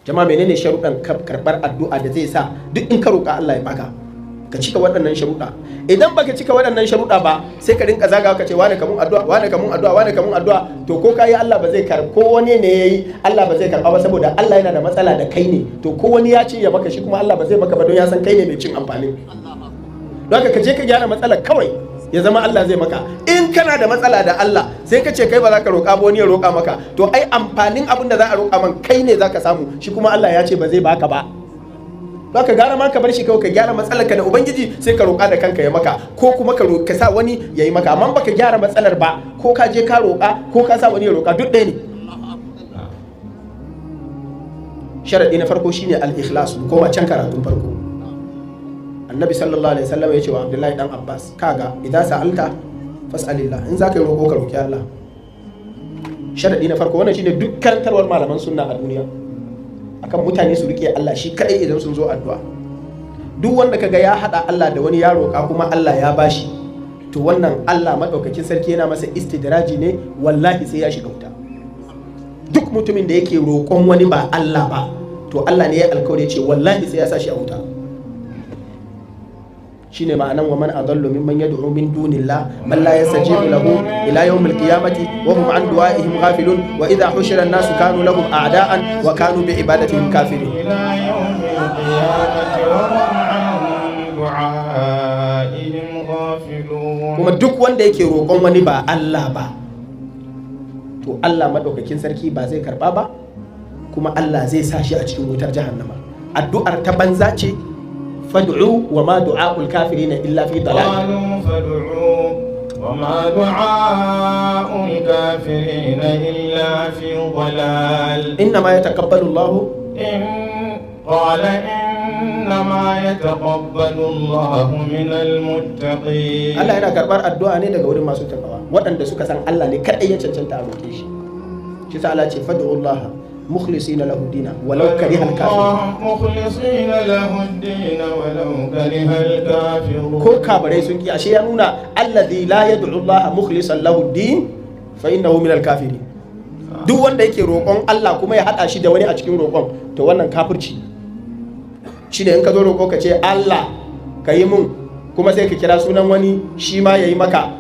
Jama'a, menene sharuɗan karɓar addu'a da zai sa duk in ka roƙa Allah ya baka? Ka cika waɗannan sharuɗa. Idan baka cika waɗannan sharuɗa ba, sai ka rinka zagawa ka ce, "Wane, kamun addu'a, wane, kamun addu'a, wane, kamun addu'a." To ko kayi, Allah ba zai karɓa. Ko wani ne yayi, Allah ba zai karɓa ba, saboda Allah yana da matsala da kai ne. To ko wani ya ce ya maka, shi kuma Allah ba zai maka ba, don ya san kai ne mai cin amfani. Don haka ka je ka gyara matsalar kawai, ya zama Allah zai maka. In kana da matsala da Allah, sai ka ce kai ba za ka roƙa ba, wani ya roƙa maka, to ai amfanin abin da za a roƙa man kai ne za ka samu, shi kuma Allah ya ce ba zai baka ba. Don ka gara ma ka bar shi kawai, ka gyara matsalarka da Ubangiji, sai ka roƙa da kanka ya maka, ko kuma ka sa wani ya yi maka. Amma baka gyara matsalar ba, ko ka je ka roƙa ko ka sa wani ya roƙa, duk ɗaya ne. Sharaɗi na farko shine al-ikhlas. Koma can karatun farko, Annabi sallallahu alaihi wasallam ya ce wa Abdullahi dan Abbas, "Kaga, idan sa'alta fas'alillah." In zaka yi roƙo, ka roƙi Allah. Sharadi na farko wannan shine duk karantarwar malaman sunna a duniya akan mutane su rike Allah shi kadai idan sun zo addu'a. Duk wanda kaga ya hada Allah da wani ya roƙa kuma Allah ya bashi, to wannan Allah madaukakin sarki yana masa istidraji ne, wallahi sai ya shiga wuta. Duk mutumin da yake roƙon wani ba Allah ba, to Allah ne ya alkawari ya ce wallahi sai ya sa shi a wuta. Shine ma'anan wa man adallu mimman yad'u min dunillah man la yastajibu lahu ila yawmil qiyamati wa hum an du'aihim ghafilun wa idha hushira an-nasu kanu lahum a'da'an wa kanu bi ibadatihim kafirin. إلى يوم القيامة وهم عن دعائهم غافلون. Kuma duk wanda yake roƙon wani ba Allah ba, to Allah madaukakin sarki ba zai karba ba, kuma Allah zai sa shi a cikin wutar jahannama. Addu'ar ta banza ce. Fad'u wa ma du'a'ul kafirina illa fi dalal. قالوا فادعوا وما دعاء الكافرين إلا في ضلال. Inna ma yataqabbalu Allahu إن قال إنما يتقبل الله من المتقين. Allah yana karbar addu'a ne daga wurin masu takawa, waɗanda suka san Allah ne kaɗai ya cancanta a roƙe shi. Shi sa Allah ce, "Fad'u Allah mukhlisina lahu dina walau karihal kafirun." مخلصين له الدين ولو كره الكافرون. Ko kabarai sun ki. Ashe ya nuna alladhi la yad'u Allah mukhlisan lahu din fa innahu minal kafirin. Duk wanda yake roƙon Allah kuma ya hada shi da wani a cikin roƙon, to wannan kafirci shi ne. In ka zo roƙo, ka ce, "Allah, ka yi mun," kuma sai ka kira sunan wani shi ma ya yi maka,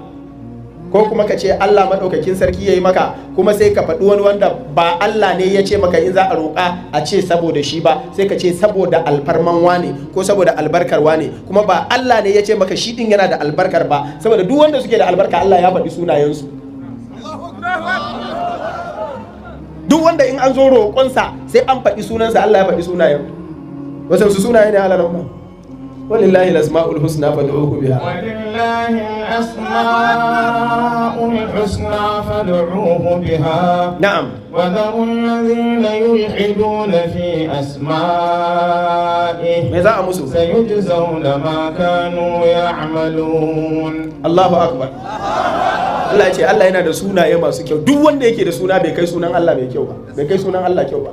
ko kuma ka ce, "Allah maɗaukakin sarki ya yi maka," kuma sai ka faɗi wani wanda ba Allah ne ya ce maka in za a roƙa a ce saboda shi ba, sai ka ce saboda alfarman wane ko saboda albarkar wane, kuma ba Allah ne ya ce maka shi ɗin yana da albarkar ba, saboda duk wanda suke da albarka, Allah ya faɗi sunayensu. Duk wanda in an zo roƙonsa sai an faɗi sunansa, Allah ya faɗi sunayen wasu. Su sunaye ne Allah rahma. Walillahi al-asma'ul husna fad'uhu biha. ولله الأسماء الحسنى فادعوه بها. وذروا الذين يلحدون في أسمائه. Me za a musu? سيجزون ما كانوا يعملون. Allahu akbar. Allah ya ce Allah yana da sunaye masu kyau. Duk wanda yake da suna bai kai sunan Allah mai kyau ba, bai kai sunan Allah kyau ba.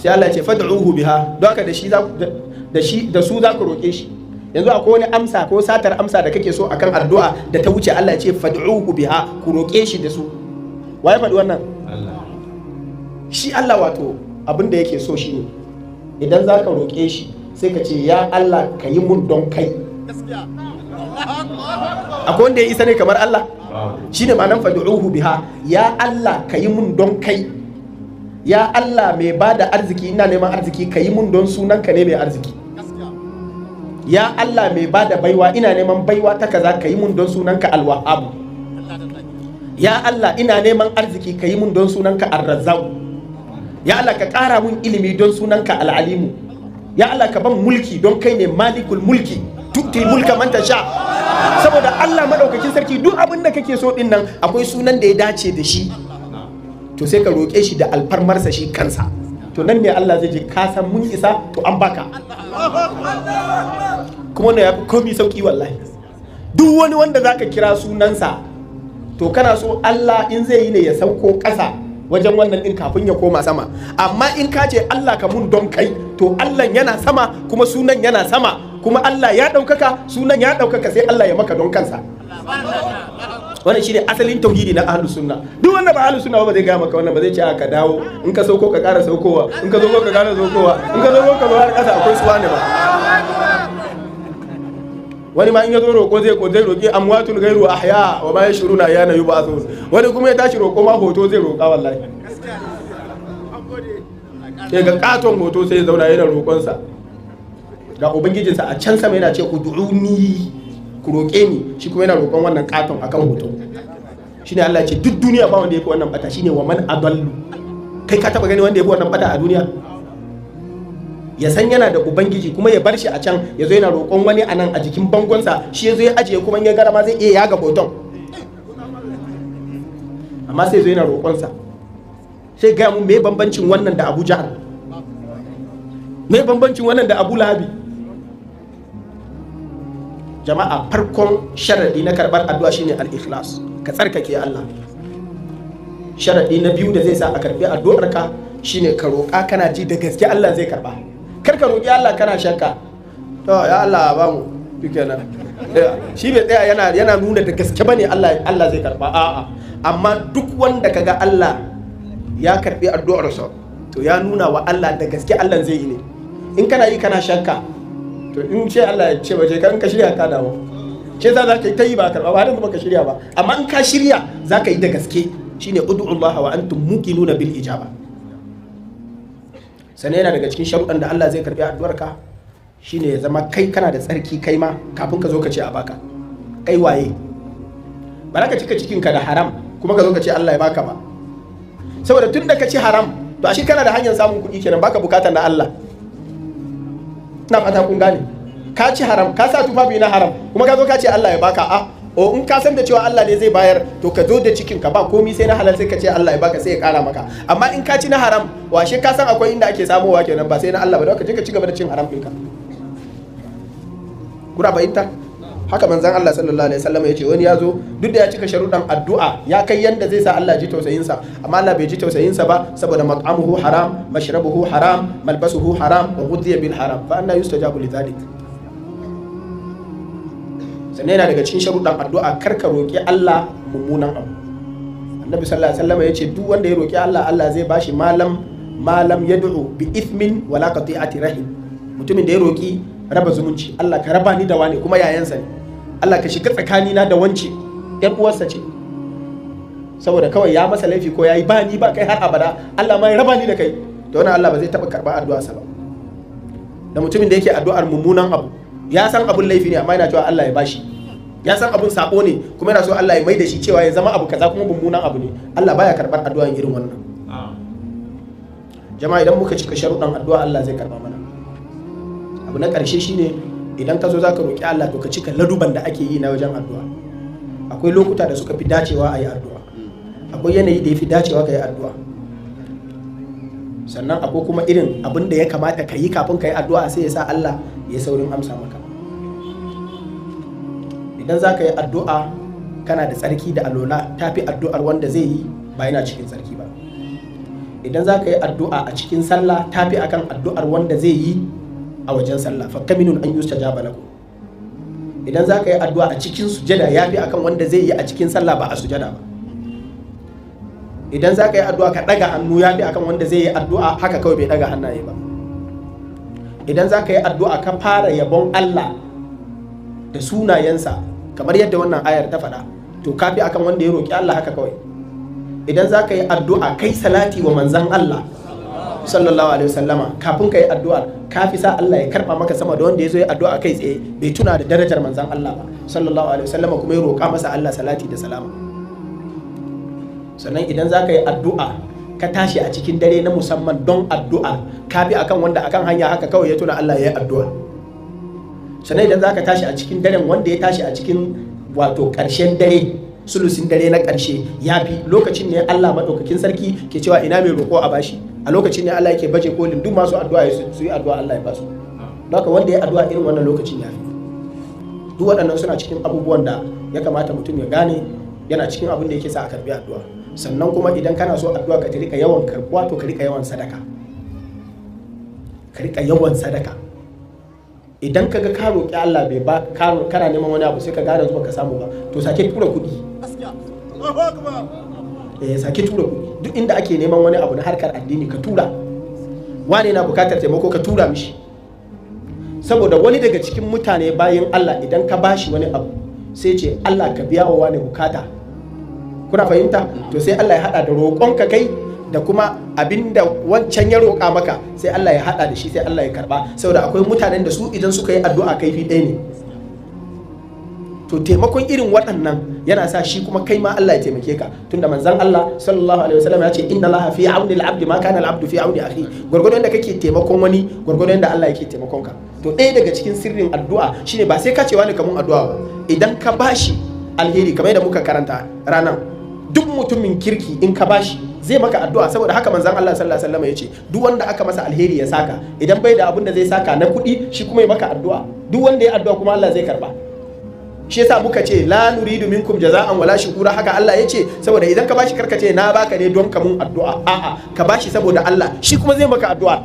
Sai Allah ya ce, "Fad'uhu biha." Don haka da shi za da shi da su za ku roke shi. Yanzu akwai wani amsa ko satar amsa da kake so akan addu'a da ta wuce Allah ya ce, "Fad'uhu biha," ku roke shi da su? Waye faɗi wannan? Shi Allah, wato abin da yake so shi ne idan za ka roƙe shi, sai ka ce, "Ya Allah, ka yi mun don kai." Akwai wanda ya isa ne kamar Allah? Shi ne ma'anan fad'uhu biha. Ya Allah, ka yi mun don kai. Ya Allah mai ba da arziki, ina neman arziki, ka yi mun don sunanka ne mai arziki. Ya Allah mai ba da baiwa, ina neman baiwa ta kaza, ka yi mun don sunanka Alwahabu. Ya Allah, ina neman arziki, ka yi mun don sunanka Arrazzaq. Ya Allah, ka ƙara mun ilimi don sunanka Al'alimu. Ya Allah, ka ban mulki don kai ne malikul mulki, tu'til mulka man tasha. Saboda Allah madaukakin sarki, duk abin da kake so din nan, akwai sunan da ya dace da shi, to sai ka roƙe shi da alfarmarsa shi kansa. To nan ne Allah zai ji ka san mun isa, to an baka. Kuma wannan ya fi komi sauki wallahi. Duk wani wanda zaka kira sunansa, to kana so Allah in zai yi ne ya sauko ƙasa wajen wannan din kafin ya koma sama. Amma in ka ce, "Allah, ka mun don kai," to Allah yana sama kuma sunan yana sama, kuma Allah ya ɗaukaka, sunan ya ɗaukaka, sai Allah ya maka don kansa. Wannan shine asalin tauhidi na ahlus sunna. Duk wanda ba ahlus sunna ba zai gaya maka wannan ba, zai ce ka dawo in ka sauko ka ƙara saukowa, in ka sauko ka ƙara saukowa, in ka sauko ka zo har ƙasa akwai suwa ne ba. Wani ma in ya zo roƙo zai ko zai roƙi amwatun ghairu ahya wa ma yashuruna ayyana yub'athun. Wani kuma ya tashi roƙo ma hoto zai roƙa wallahi. Sai ga katon hoto sai ya zauna yana roƙonsa. Ga ubangijinsa a can sama yana ce ud'uni, ku roƙe ni, shi kuma yana roƙon wannan katon akan hoto. Shine Allah ya ce duk duniya ba wanda yafi wannan bata, shine wa man adallu. Kai ka taba gani wanda yafi wannan bata a duniya? Ya san yana da ubangiji kuma ya bar shi a can, ya zo yana roƙon wani a nan a jikin bangonsa, shi ya zo ya ajiye kuma ya gara ma zai iya yaga hoton, amma sai zo yana roƙonsa. Sai gaya mun me bambancin wannan da Abu Jahal, me bambancin wannan da Abu Lahabi? Jama'a, farkon sharadi na karɓar addu'a shine al-ikhlas, ka tsarkake Allah. Sharadi na biyu da zai sa a karɓi addu'arka shine ka roƙa kana ji da gaske Allah zai karɓa. Kar ka roƙi Allah kana shakka, to ya Allah ba mu shikenan. Shi bai tsaya yana nuna da gaske bane Allah zai karɓa, a'a. Amma duk wanda kaga Allah ya karɓi addu'arsa to ya nuna wa Allah da gaske Allah zai yi ne. In kana yi kana shakka, to in ce Allah ya ce waje ka in ka shirya ka dawo, ce za ka yi ta yi ba karɓa ba, har yanzu baka shirya ba. Amma in ka shirya za ka yi da gaske, shine ud'ullaha wa antum muqinuna bil ijaba. Sannan yana daga cikin sharuɗan da Allah zai karɓi addu'arka shine ya zama kai kana da tsarki kai ma kafin ka zo ka ce a baka. Kai waye? Ba za ka cika cikinka da haram kuma ka zo ka ce Allah ya baka ba. Saboda tun da ka ci haram to ashe kana da hanyar samun kuɗi kenan, baka bukatar na Allah. Ina fata kun gane. Ka ci haram, ka sa tufafi na haram, kuma ka zo ka ce Allah ya baka. A o in ka san da cewa Allah ne zai bayar, to ka zo da cikin ka ba komai sai na halal, sai ka ce Allah ya baka sai ya kara maka. Amma in ka ci na haram, washe ka san akwai inda ake samowa kenan, ba sai na Allah ba, don ka je ka ci gaba da cin haram ɗinka. Kuna fahimta? Haka manzon Allah sallallahu alaihi wasallam ya ce wani ya zo duk da ya cika sharuɗan addu'a, ya kai yanda zai sa Allah ji tausayin sa, amma Allah bai ji tausayin sa ba saboda mat'amuhu haram, mashrabuhu haram, malbasuhu haram, wa ghudhiya bil haram, fa anna yustajabu lidhalik. Sannan yana daga cikin sharuɗan addu'a kar ka roki Allah mummunan abu. Annabi sallallahu alaihi wasallam ya ce duk wanda ya roki Allah, Allah zai bashi malam yad'u bi ithmin wala qati'ati rahim. Mutumin da ya roki raba zumunci, Allah ka raba ni da wani, kuma yayansa ne, Allah ka shiga tsakanina da wance, yar uwarsa ce, saboda kawai ya masa laifi ko yayi ba ni ba kai har abada, Allah ma ya raba ni da kai, to wannan Allah ba zai taba karba addu'a sa ba. Da mutumin da yake addu'ar mummunan abu, ya san abun laifi ne amma yana cewa Allah ya bashi, ya san abun sabo ne kuma yana so Allah ya mai da shi cewa ya zama abu kaza kuma mummunan abu ne, Allah baya karbar addu'an irin wannan. Jama'a, idan muka cika sharuɗan addu'a Allah zai karba mana. Abu na ƙarshe shine idan ka zo za ka roƙi Allah to ka cika laduban da ake yi na wajen addu'a. Akwai lokuta da suka fi dacewa a yi addu'a, akwai yanayi da ya fi dacewa ka yi addu'a, sannan akwai kuma irin abin da ya kamata ka yi kafin ka yi addu'a sai ya sa Allah ya saurin amsa maka. Idan za ka yi addu'a kana da tsarki da alola, ta fi addu'ar wanda zai yi ba yana cikin tsarki ba. Idan za ka yi addu'a a cikin sallah, ta fi akan addu'ar wanda zai yi a wajen sallah. Fakkaminun an yustajaba lakum. Idan za ka yi addu'a a cikin sujada, ya fi akan wanda zai yi a cikin sallah ba a sujada ba. Idan za ka yi addu'a ka ɗaga hannu, ya fi akan wanda zai yi addu'a haka kawai bai ɗaga hannaye ba. Idan za ka yi addu'a ka fara yabon Allah da sunayensa kamar yadda wannan ayar ta faɗa, to ka fi akan wanda ya roƙi Allah haka kawai. Idan za ka yi addu'a kai salati wa manzan Allah sallallahu alaihi wasallama kafin ka yi addu'ar, ka fi sa Allah ya karba maka sama da wanda ya zo ya addu'a kai tsaye bai tuna da darajar manzan Allah ba sallallahu alaihi wasallama kuma ya roƙa masa Allah salati da salama. Sannan idan za ka yi addu'a ka tashi a cikin dare na musamman don addu'ar, ka fi akan wanda akan hanya haka kawai ya tuna Allah ya yi addu'a. Sannan idan za ka tashi a cikin daren, wanda ya tashi a cikin wato ƙarshen dare, sulusin dare na ƙarshe, ya fi lokacin ne Allah maɗaukakin sarki ke cewa ina mai roƙo a bashi. A lokacin ne Allah yake baje kolin duk masu addu'a su yi addu'a Allah ya basu. Don haka wanda ya addu'a irin wannan lokacin ya fi. Duk waɗannan suna cikin abubuwan da ya kamata mutum ya gane, yana cikin abin da yake sa a karbi addu'a. Sannan kuma idan kana so addu'a ka rika yawan karbuwa, to ka rika yawan sadaka. Ka rika yawan sadaka. Idan kaga ka roƙi Allah bai ba, kana neman wani abu sai ka gane zuwa ka samu ba, to sake tura kuɗi. Eh, sake tura kuɗi duk inda ake neman wani abu na harkar addini, ka tura. Wane na bukatar taimako, ka tura mishi. Saboda wani daga cikin mutane bayan Allah, idan ka bashi wani abu, sai ce, "Allah ka biya wa wani bukata." Kuna fahimta? To sai Allah ya hada da roƙonka kai da kuma abinda wancan ya roƙa maka, sai Allah ya hada da shi, sai Allah ya karba. Saboda akwai mutanen da su idan suka yi addu'a kaifi ɗaya ne. To taimakon irin waɗannan yana sa shi kuma kai ma Allah ya taimake ka, tunda manzon Allah sallallahu alaihi wasallam ya ce, "Inna Allaha fi auni al-abdi ma kana al-abdu fi auni akhi." Gurgurdon da kake taimakon wani, gurgurdon da Allah yake taimakon ka. To ɗaya daga cikin sirrin addu'a shine ba sai ka ce wani kamun addu'a ba. Idan ka bashi alheri, kamar yadda muka karanta ranan, duk mutumin kirki in ka bashi zai maka addu'a. Saboda haka manzon Allah sallallahu alaihi wasallam ya ce, duk wanda aka masa alheri ya saka. Idan bai da abin da zai saka na kuɗi, shi kuma ya maka addu'a. Duk wanda ya addu'a kuma Allah zai karba. Shi yasa muka ce, "La nuridu minkum jaza'an wala shukura." Haka Allah ya ce. Saboda idan ka bashi, karka ce na baka ne don ka mun addu'a. A'a, ka bashi saboda Allah, shi kuma zai maka addu'a,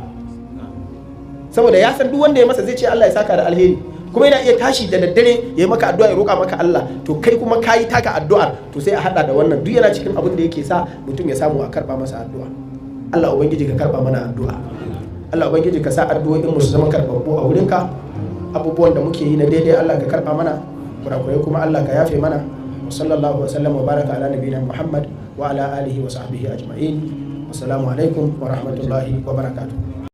saboda ya san duk wanda ya masa zai ce Allah ya saka da alheri. Kuma yana iya tashi da daddare ya yi maka addu'a, ya roƙa maka Allah. To kai kuma kayi taka addu'ar, to sai a hada da wannan. Duk yana cikin abin da yake sa mutum ya samu a karba masa addu'a. Allah ubangiji ka karba mana addu'a. Allah ubangiji ka sa addu'o'in mu su zama karbabbu a wurinka. Abubuwan da muke yi na daidai, Allah ka karba mana. Kurakurai kuma, Allah ka yafe mana. Wa sallallahu wa sallam wa baraka ala nabiyina Muhammad wa ala alihi wa sahbihi ajma'in. Assalamu alaikum wa rahmatullahi wa barakatuh.